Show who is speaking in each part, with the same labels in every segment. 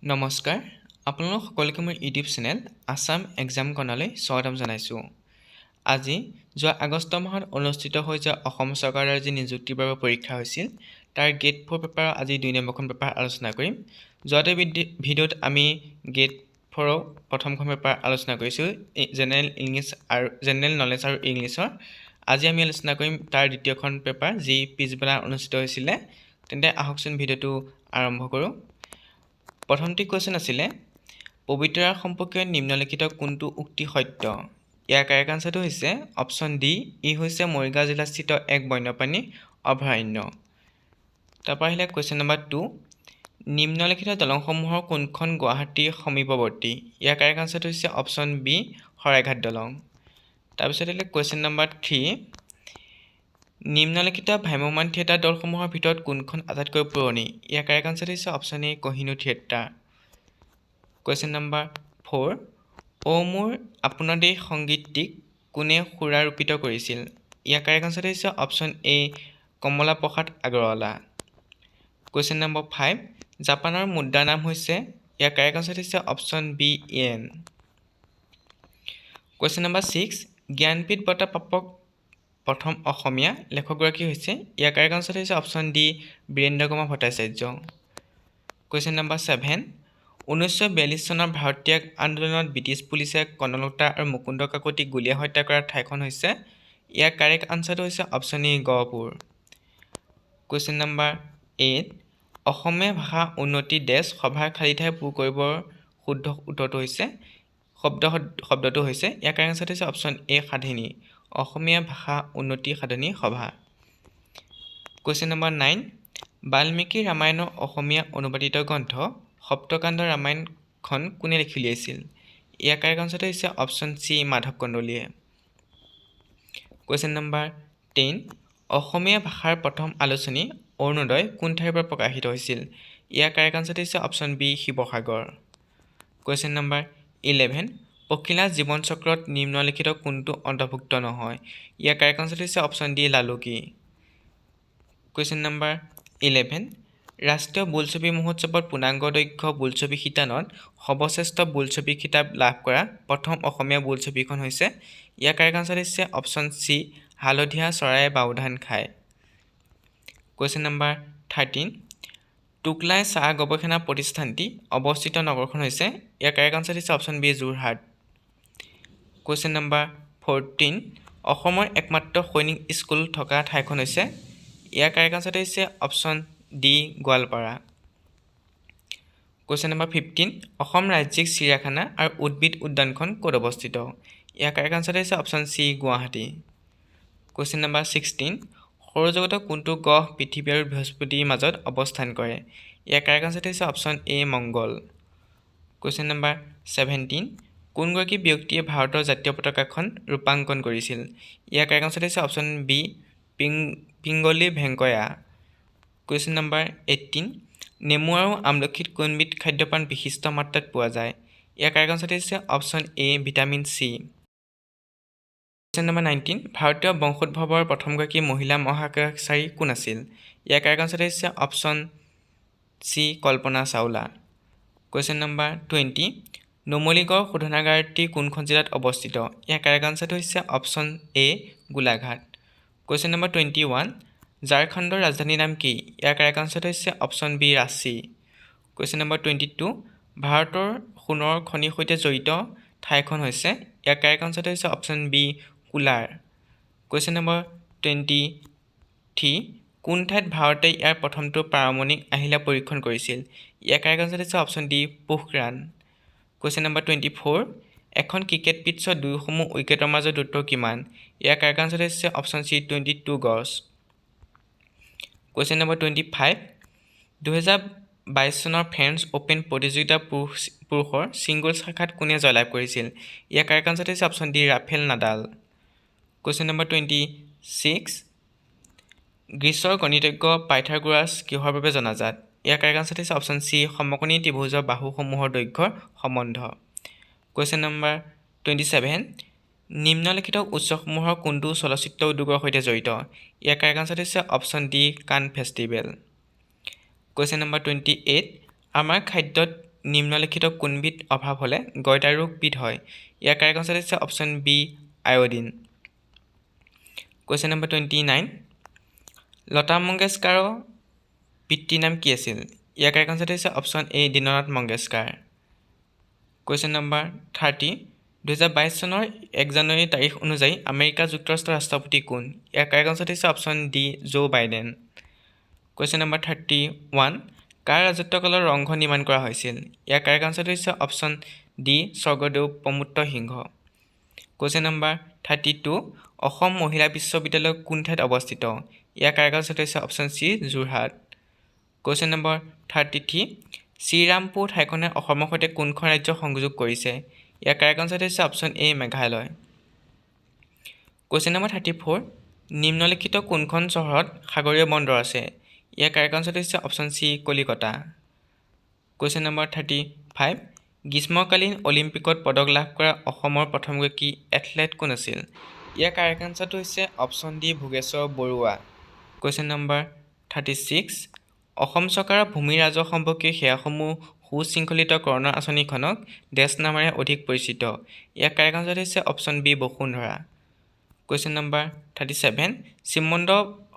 Speaker 1: নমস্কাৰ, আপোনালোক সকলোকে মোৰ ইউটিউব চেনেল আছাম এক্সাম কৰ্ণাৰলৈ স্বাগতম জনাইছোঁ। আজি যোৱা আগষ্ট মাহত অনুষ্ঠিত হৈ যোৱা অসম চৰকাৰৰ যি নিযুক্তিৰ বাবে পৰীক্ষা হৈছিল, তাৰ গ্ৰেড 4 পেপাৰৰ আজি 2 নম্বৰখন পেপাৰ আলোচনা কৰিম। যোৱাটো ভিডিঅ'ত আমি গ্ৰেড 4ৰ প্ৰথমখন পেপাৰ আলোচনা কৰিছোঁ, জেনেৰেল ইংলিছ আৰু জেনেৰেল নলেজ আৰু ইংলিছৰ। আজি আমি আলোচনা কৰিম তাৰ দ্বিতীয়খন পেপাৰ, যি পিছবেলা অনুষ্ঠিত হৈছিলে। তেন্তে আহকচোন, ভিডিঅ'টো আৰম্ভ কৰোঁ। প্ৰথমটি কুৱেশ্যন আছিলে, পবিতৰা সম্পৰ্কীয় নিম্নলিখিত কোনটো উক্তি সত্য? ইয়াৰ কাৰেক্ট আনচাৰটো হৈছে অপশ্যন ডি, ই হৈছে মৰিগাঁও জিলাস্থিত এক বন্যপ্ৰাণী অভয়াৰণ্য। তাৰপৰা আহিলে কুৱেশ্যন নম্বৰ 2, নিম্নলিখিত দলংসমূহৰ কোনখন গুৱাহাটীৰ সমীপৱৰ্তী? ইয়াৰ কাৰেক্ট আনচাৰটো হৈছে অপশ্যন বি, শৰাইঘাট দলং। তাৰপিছত আহিলে কুৱেশ্যন নম্বৰ 3, নিম্নলিখিত ভ্ৰাম্যমাণ থিয়েটাৰ দলসমূহৰ ভিতৰত কোনখন আটাইতকৈ পুৰণি? ইয়াৰ কাৰেক্ট আনচাৰটো হৈছে option A, Kohinoor theatre. Question number 4, অ' মোৰ আপোনাৰ দেশ সংগীতটিক কোনে সুৰাৰোপিত কৰিছিল? ইয়াৰ কাৰেক্ট আনচাৰটো হৈছে option A, Kamala Prasad Agarwala. Question number 5, জাপানৰ মুদ্ৰাৰ নাম হৈছে? ইয়াৰ কাৰেক্ট আনচাৰটো হৈছে option B, yen. Question number 6, Jnanpith বঁটা প্ৰাপক প্ৰথম অসমীয়া লেখকগৰাকী হৈছে? ইয়াৰ কাৰেক্ট আনচাৰটো হৈছে option D, Birendra Kumar Bhattacharya. Question number 7, 1942 চনৰ ভাৰত ত্যাগ আন্দোলনত ব্ৰিটিছ পুলিচে কনকলতা আৰু মুকুন্দ কাকতিক গুলীয়াই হত্যা কৰা ঠাইখন হৈছে? ইয়াৰ কাৰেক্ট আনচাৰটো হৈছে option A, Gohpur. Question number 8, অসমীয়া ভাষা উন্নতি ডেছ সভাৰ খালী ঠাই পূৰ কৰিবৰ শুদ্ধ উত্তৰটো হৈছে, শব্দটো হৈছে? ইয়াৰ কাৰেক্ট আনচাৰটো হৈছে অপশ্যন এ, সাধিনী। অসমীয়া ভাষা উন্নতি সাধনী সভা। কুৱেশ্যন নম্বৰ 9, বাল্মীকি ৰামায়ণৰ অসমীয়া অনুবাদিত গ্ৰন্থ সপ্তকাণ্ড ৰামায়ণখন কোনে লিখি উলিয়াইছিল? ইয়াৰ কাৰেক্ট আনচাৰটো হৈছে অপশ্যন চি, মাধৱ কন্দলীয়ে। কুৱেশ্যন নম্বৰ 10, অসমীয়া ভাষাৰ প্ৰথম আলোচনী অৰুণোদয় কোন ঠাইৰ পৰা প্ৰকাশিত হৈছিল? ইয়াৰ কাৰেক্ট আনচাৰটো হৈছে option B, Sivasagar. Question number 11, পখিলা জীৱন চক্ৰত নিম্নলিখিত কোনটো অন্তৰ্ভুক্ত নহয়? ইয়াৰ কাৰেক্ট আনচাৰটো হৈছে অপশ্যন ডি, লালুকী। কুৱেশ্যন নম্বৰ 11, ৰাষ্ট্ৰীয় বোলছবি মহোৎসৱত পূৰ্ণাংগ দৈৰ্ঘ্য বোলছবি শিতানত সৰ্বশ্ৰেষ্ঠ বোলছবি খিতাপ লাভ কৰা প্ৰথম অসমীয়া বোলছবিখন হৈছে? ইয়াৰ কাৰেক্ট আনচাৰ হৈছে অপশ্যন চি, হালধীয়া চৰায়ে বাওধান খায়। কুৱেশ্যন নম্বৰ 13, টোকলাই চাহ গৱেষণা প্ৰতিষ্ঠানটি অৱস্থিত নগৰখন হৈছে? ইয়াৰ কাৰেক্ট আনচাৰ হৈছে option B, Jorhat. Question number 14, অসমৰ একমাত্ৰ সৈনিক স্কুল থকা ঠাইখন হৈছে? ইয়াৰ কাৰেক্ট আনচাৰটো হৈছে option D, Goalpara. Question number 15, Assam ৰাজ্যিক চিৰিয়াখানা আৰু উদ্ভিদ উদ্যানখন ক'ত অৱস্থিত? ইয়াৰ কাৰেক্ট আনচাৰটো হৈছে option C, Guwahati. Question number 16, সৌৰজগতৰ কোনটো গ্ৰহ পৃথিৱী আৰু বৃহস্পতিৰ মাজত অৱস্থান কৰে? ইয়াৰ কাৰেক্ট আনচাৰটো হৈছে option A, Mangal. Question number 17, কোনগৰাকী ব্যক্তিয়ে ভাৰতৰ জাতীয় পতাকাখন ৰূপাংকন কৰিছিল? ইয়াৰ কাৰেক্ট আনচাৰটো হৈছে option B, Pingali Venkaiah. Question number 18, নেমু আৰু আমলখিত কোনবিধ খাদ্যপ্ৰাণ বিশিষ্ট মাত্ৰাত পোৱা যায়? ইয়াৰ কাৰেক্ট আনচাৰটো হৈছে option A, vitamin C. Question number 19, ভাৰতীয় বংশোদ্ভৱৰ প্ৰথমগৰাকী মহিলা মহাকাশচাৰী কোন আছিল? ইয়াৰ কাৰেক্ট আনচাৰটো হৈছে option C, Kalpana Chawla. Question number 20, Numaligarh শোধনাগাৰটি কোনখন জিলাত অৱস্থিত? ইয়াৰ কাৰেক্ট আনচাৰটো হৈছে option A, Golaghat. Question number 21, ঝাৰখণ্ডৰ ৰাজধানীৰ নাম কি? ইয়াৰ কাৰেক্ট আনচাৰটো হৈছে option B, Ranchi. Question number 22, ভাৰতৰ সোণৰ খনিৰ সৈতে জড়িত ঠাইখন হৈছে? ইয়াৰ কাৰেক্ট আনচাৰটো হৈছে option B, Kolar. Question number 23, কোন ঠাইত ভাৰতে ইয়াৰ প্ৰথমটো পাৰমাণৱিক আহিলা পৰীক্ষণ কৰিছিল? ইয়াৰ কাৰেক্ট আনচাৰ হৈছে option D, Pokhran. Question number 24, এখন ক্ৰিকেট পিটছত দুয়োসমূহ উইকেটৰ মাজৰ দূৰত্ব কিমান? ইয়াৰ কাৰেক্ট আনচাৰ হৈছে অপশ্যন চি, 22 গজ। কুৱেশ্যন নম্বৰ 25, 2022 চনৰ ফ্ৰেঞ্চ অ'পেন প্ৰতিযোগিতাৰ পুৰুষৰ ছিংগলছ শাখাত কোনে জয়লাভ কৰিছিল? ইয়াৰ কাৰেক্ট আনচাৰটো হৈছে option D, Rafael Nadal. Question number 26, গ্ৰীচৰ গণিতজ্ঞ পাইথাগোৰাছ কিহৰ বাবে জনাজাত? ইয়াৰ কাৰেক্ট আনচাৰটো হৈছে অপশ্যন চি, সমকোণী ত্ৰিভুজৰ বাহুসমূহৰ দৈৰ্ঘ্যৰ সম্বন্ধ। কুৱেশ্যন নম্বৰ 27, নিম্নলিখিত উৎসৱসমূহৰ কোনটো চলচ্চিত্ৰ উদ্যোগৰ সৈতে জড়িত? ইয়াৰ কাৰেক্ট আনচাৰটো হৈছে option D, Cannes festival. Question number 28, আমাৰ খাদ্যত নিম্নলিখিত কোনবিধ অভাৱ হ'লে গইটাৰ ৰোগবিধ হয়? ইয়াৰ কাৰেক্ট আনচাৰ হৈছে option B, iodine. Question number 29, লতা মংগেশকাৰৰ পিতৃৰ নাম কি আছিল? ইয়াৰ কাৰেক্ট আনচাৰটো হৈছে option A, Dinanath Mangeshkar. Question number 30, 2022 চনৰ 1 জানুৱাৰী তাৰিখ অনুযায়ী আমেৰিকা যুক্তৰাষ্ট্ৰৰ ৰাষ্ট্ৰপতি কোন? ইয়াৰ কাৰেক্ট আনচাৰটো হৈছে option D, Joe Biden. Question number 31, কাৰ ৰাজত্বকালত ৰংঘৰ নিৰ্মাণ কৰা হৈছিল? ইয়াৰ কাৰেক্ট আনচাৰটো হৈছে অপশ্যন ডি, স্বৰ্গদেউ প্ৰমত্ত সিংহ। কুৱেশ্যন নম্বৰ 32, অসম মহিলা বিশ্ববিদ্যালয় কোন ঠাইত অৱস্থিত? ইয়াৰ কাৰেক্ট আনচাৰটো হৈছে option C, Jorhat. Question number 33, Srirampur ঠাইখনে অসমৰ সৈতে কোনখন ৰাজ্য সংযোগ কৰিছে? ইয়াৰ কাৰেক্ট আনচাৰটো হৈছে option A, Meghalaya. Question number 34, নিম্নলিখিত কোনখন চহৰত সাগৰীয় বন্দৰ আছে? ইয়াৰ কাৰেক্ট আনচাৰটো হৈছে option C, Kolkata. Question number 35, গ্ৰীষ্মকালীন অলিম্পিকত পদক লাভ কৰা অসমৰ প্ৰথমগৰাকী এথলেট কোন আছিল? ইয়াৰ কাৰেক্ট আনচাৰটো হৈছে option D, Bhogeswar Barua. Question number 36, Assam চৰকাৰৰ ভূমি ৰাজহ সম্পৰ্কীয় সেৱাসমূহ সুশৃংখলিতকৰণৰ আঁচনিখনক ডেছ নামেৰে অধিক পৰিচিত। ইয়াৰ কাৰেক্ট আনচাৰটো হৈছে অপশ্যন বি, বসুন্ধৰা। কুৱেশ্যন নম্বৰ 37, শ্ৰীমন্ত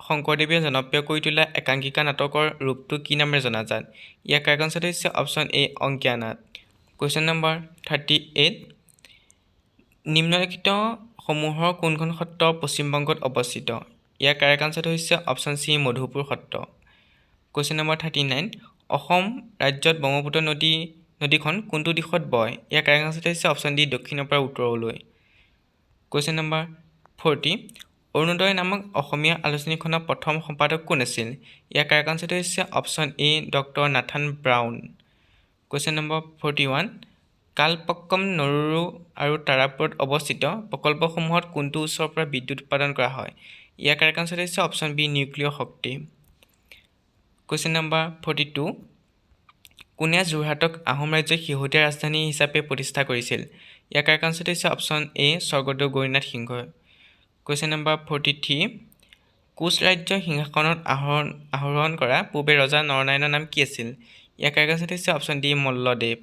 Speaker 1: শংকৰদেৱে জনপ্ৰিয় কৰি তোলা একাংকিকা নাটকৰ ৰূপটো কি নামেৰে জনাজাত? ইয়াৰ কাৰেক্ট আনচাৰটো হৈছে অপশ্যন এ, অংকীয়া নাট। কুৱেশ্যন নম্বৰ 38, নিম্নলিখিতসমূহৰ কোনখন সত্ৰ পশ্চিমবংগত অৱস্থিত? ইয়াৰ কাৰেক্ট আনচাৰটো হৈছে অপশ্যন চি, মধুপুৰ সত্ৰ। কুৱেশ্যন নম্বৰ 39, অসম ৰাজ্যত ব্ৰহ্মপুত্ৰ নদীখন কোনটো দিশত বয়? ইয়াৰ কাৰেক্ট আনচাৰটো হৈছে অপশ্যন ডি, দক্ষিণৰ পৰা উত্তৰলৈ। কুৱেশ্যন নম্বৰ 40, অৰুণোদয় নামক অসমীয়া আলোচনীখনৰ প্ৰথম সম্পাদক কোন আছিল? ইয়াৰ কাৰেক্ট আনচাৰটো হৈছে option A, doctor Nathan brown. Question number 41, Kalpakkam, Nerur আৰু তাৰাপুৰত অৱস্থিত প্ৰকল্পসমূহত কোনটো উৎসৰ পৰা বিদ্যুৎ উৎপাদন কৰা হয়? ইয়াৰ কাৰেক্ট আনচাৰটো হৈছে অপশ্যন বি, নিউক্লিয় শক্তি। কুৱেশ্যন নম্বৰ 42, কোনে যোৰহাটক আহোম ৰাজ্যৰ শেহতীয়া ৰাজধানী হিচাপে প্ৰতিষ্ঠা কৰিছিল? ইয়াৰ কাৰেক্ট আনচাৰটো হৈছে অপশ্যন এ, স্বৰ্গদেউ গৌৰীনাথ সিংহই। কুৱেশ্যন নম্বৰ 43, কোচ ৰাজ্যৰ সিংহাসনত আৰোহণ কৰা পূৰ্বে ৰজা নৰনাৰায়ণৰ নাম কি আছিল? ইয়াৰ কাৰেক্ট আনচাৰটো হৈছে option D, Malladev.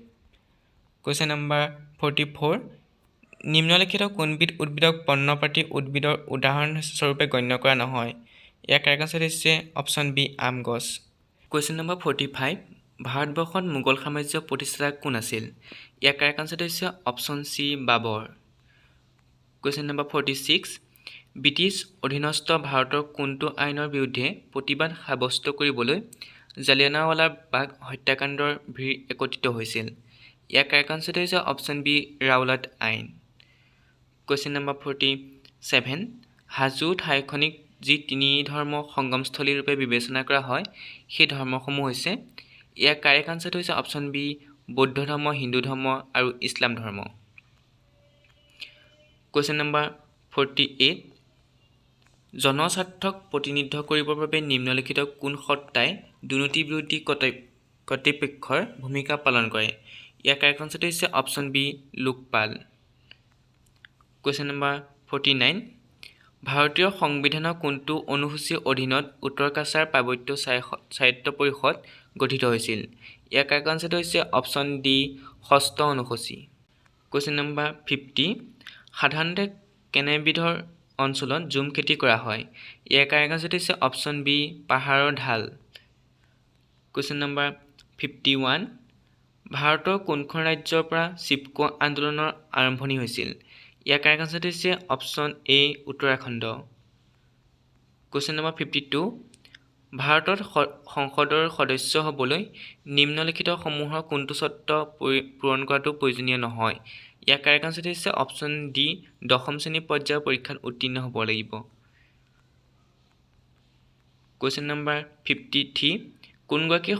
Speaker 1: Question number 44, নিম্নলিখিত কোনবিধ উদ্ভিদক পৰ্ণপাতী উদ্ভিদৰ উদাহৰণস্বৰূপে গণ্য কৰা নহয়? ইয়াৰ কাৰেক্ট আনচাৰটো হৈছে অপশ্যন বি, আম গছ। কুৱেশ্যন নম্বৰ 45, ভাৰতবৰ্ষত মোগল সাম্ৰাজ্যৰ প্ৰতিষ্ঠাতা কোন আছিল? ইয়াৰ কাৰেক্ট আনচাৰটো হৈছে option C, Babur. Question number 46, British অধীনস্থ ভাৰতৰ কোনটো আইনৰ বিৰুদ্ধে প্ৰতিবাদ সাব্যস্ত কৰিবলৈ জালিয়ানৱালা বাগ হত্যাকাণ্ডৰ ভিৰ একত্ৰিত হৈছিল? ইয়াৰ কাৰেক্ট আনচাৰটো হৈছে অপশ্যন বি, ৰাওলাট আইন। কুৱেশ্যন নম্বৰ 47, হাজো ঠাইখনিক যি তিনি ধৰ্ম সংগমস্থলী ৰূপে বিবেচনা কৰা হয়, সেই ধৰ্মসমূহ হৈছে? ইয়াৰ কাৰেক্ট আনচাৰটো হৈছে অপশ্যন বি, বৌদ্ধ ধৰ্ম, হিন্দু ধৰ্ম আৰু ইছলাম ধৰ্ম। কুৱেশ্যন নম্বৰ 48, জনস্বাৰ্থক প্ৰতিনিধিত্ব কৰিবৰ বাবে নিম্নলিখিত কোন সত্তাই দুৰ্নীতি বিৰোধী কৰ্তৃপক্ষৰ ভূমিকা পালন কৰে? ইয়াৰ কাৰেক্ট আনচাৰটো হৈছে option B, Lokpal. Question number 49, ভাৰতীয় সংবিধানৰ কোনটো অনুসূচীৰ অধীনত উত্তৰ কাছাৰ পাৰ্বত্য স্বায়ত্ত পৰিষদ গঠিত হৈছিল? ইয়াৰ কাৰেক্ট আনচাৰটো হৈছে অপশ্যন ডি, ষষ্ঠ অনুসূচী। কুৱেশ্যন নম্বৰ 50, সাধাৰণতে কেনেবিধৰ অঞ্চলত ঝুম খেতি কৰা হয়? ইয়াৰ কাৰেক্ট আনচাৰটো হৈছে অপশ্যন বি, পাহাৰৰ ঢাল। কুৱেশ্যন নম্বৰ 51, ভাৰতৰ কোনখন ৰাজ্যৰ পৰা চিপকো আন্দোলনৰ আৰম্ভণি হৈছিল? ইয়াৰ কাৰেক্ট আনচাৰটো হৈছে option A, Uttarakhand. Question number 52, ভাৰতত সংসদৰ সদস্য হ'বলৈ নিম্নলিখিতসমূহৰ কোনটো চৰ্ত পূৰণ কৰাটো প্ৰয়োজনীয় নহয়? ইয়াৰ কাৰেক্ট আনচাৰটো হৈছে অপশ্যন ডি, দশম শ্ৰেণী পৰ্যায়ৰ পৰীক্ষাত উত্তীৰ্ণ হ'ব লাগিব। কুৱেশ্যন নম্বৰ 53, কোনগৰাকী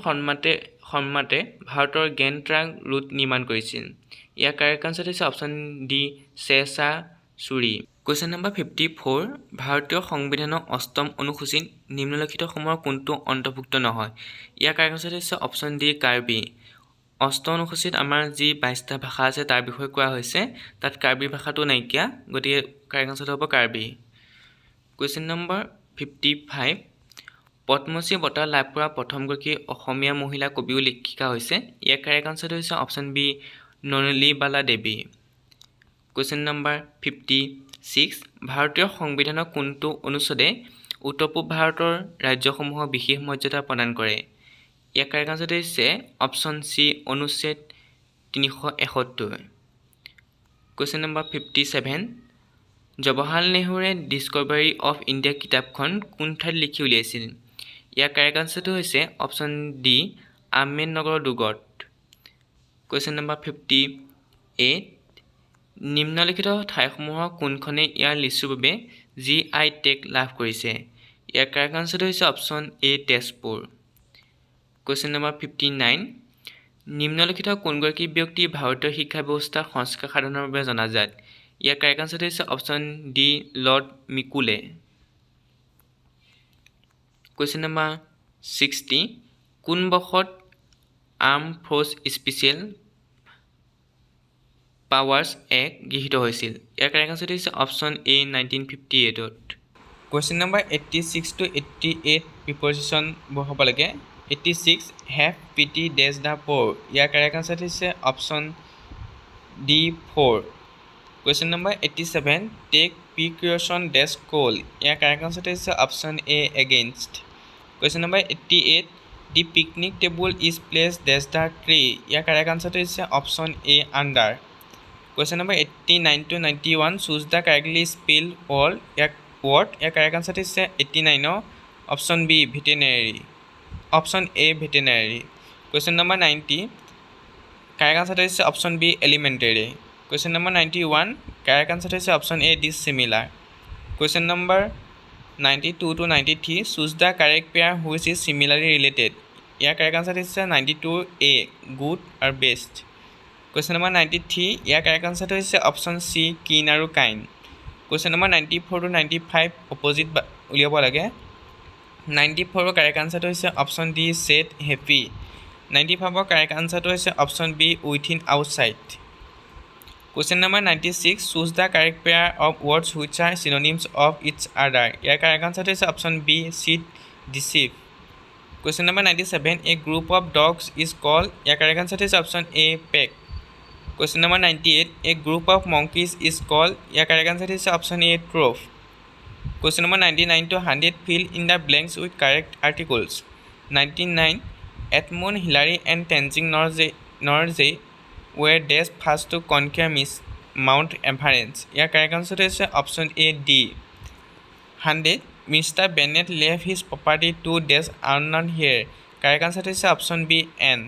Speaker 1: সম্ৰাটে ভাৰতৰ গ্ৰেণ্ড ট্ৰাংক ৰোড নিৰ্মাণ কৰিছিল? ইয়াৰ কাৰেক্ট আনচাৰটো হৈছে option D, Sher Shah Suri. Question number 54, ভাৰতীয় সংবিধানৰ অষ্টম অনুসূচীত নিম্নলিখিতসমূহৰ কোনটো অন্তৰ্ভুক্ত নহয়? ইয়াৰ কাৰেক্ট আনচাৰটো হৈছে অপশ্যন ডি, কাৰ্বি। অষ্টম অনুসূচীত আমাৰ যি 22টা ভাষা আছে, তাৰ বিষয়ে কোৱা হৈছে। তাত কাৰ্বি ভাষাটো নাইকিয়া, গতিকে কাৰেক্ট আনচাৰটো হ'ব কাৰ্বি। Question number 55, পদ্মশ্ৰী বঁটা লাভ কৰা প্ৰথমগৰাকী অসমীয়া মহিলা কবি ও লেখিকা হৈছে? ইয়াৰ কাৰেক্ট আনচাৰটো হৈছে option B Nalinibala Devi. Question number 56, ভাৰতীয় সংবিধানৰ কোনটো অনুচ্ছেদে উত্তৰ পূব ভাৰতৰ ৰাজ্যসমূহক বিশেষ মৰ্যাদা প্ৰদান কৰে? ইয়াৰ কাৰেক্ট আনচাৰটো হৈছে অপশ্যন চি অনুচ্ছেদ 371। কুৱেশ্যন নম্বৰ 57, জৱাহৰলাল নেহৰুৱে ডিছকভাৰী অফ ইণ্ডিয়া কিতাপখন কোন ঠাইত লিখি উলিয়াইছিল? ইয়াৰ কাৰেক্ট আনচাৰটো হৈছে অপশ্যন ডি আহমেদনগৰৰ দুৰ্গত। কুৱেশ্যন নম্বৰ 58, নিম্নলিখিত ঠাইসমূহৰ কোনখনে ইয়াৰ লিচুৰ বাবে জিআই টেগ লাভ কৰিছে? ইয়াৰ কাৰেক্ট আনচাৰটো হৈছে option A Tezpur. Question number 59, নিম্নলিখিত কোনগৰাকী ব্যক্তি ভাৰতীয় শিক্ষা ব্যৱস্থাৰ সংস্কাৰ সাধনৰ বাবে জনাজাত? ইয়াৰ কাৰেক্ট আনচাৰটো হৈছে option D lord Macaulay. Question number 60, কোন বৰ্ষত Armed Force Special Powers Act গৃহীত হৈছিল? ইয়াৰ কাৰেক্ট আনচাৰটো হৈছে option A 1958ত। Question number 86 to 88 preposition বহাব লাগে। 86, "Have pity dash the poor." Year correct আনচাৰটো হৈছে option D for. Question number 87, "Take precaution dash cold." Year correct আনচাৰটো হৈছে option A against. Question number 88, "The picnic table is placed dash the tree." Year correct আনচাৰটো হৈছে option A under. Question number 89 to 91, choose the correctly spelled word. Year correct আনচাৰটো হৈছে 89ৰ option B veterinary, option A veterinary. Question number 90, correct আনচাৰটো হৈছে option B elementary. Question number 91, correct আনচাৰটো হৈছে option A dissimilar. Question number 92 to 93, choose the correct pair which is similarly related. Year correct answer হৈছে 92 a good আৰু best. Question number 93, ইয়াৰ correct আনচাৰটো হৈছে option C কিন আৰু kind. Question number 94 to 95 opposite উলিয়াব লাগে। 94ৰ correct আনচাৰটো হৈছে option D sad, happy. 95ৰ correct আনচাৰটো হৈছে option B within, outside. Question number 96, choose the correct pair of words which are synonyms of each other. Year correct আনচাৰটো হৈছে option B cheat, deceive. Question number 97, a group of dogs is called? Year correct আনচাৰটো হৈছে option A pack. Question number 98, a group of monkeys is called? Year correct আনচাৰটো হৈছে option A troop. Question number 99 to 100, fill in the blanks with correct articles. 99, Edmund Hillary and Tenzing Norgay were dash first to conquer Miss Mount Everest. Year correct আনচাৰটো হৈছে option A D. 100, Mr. Bennet left his property to dash unknown heir. Correct আনচাৰটো হৈছে option B N.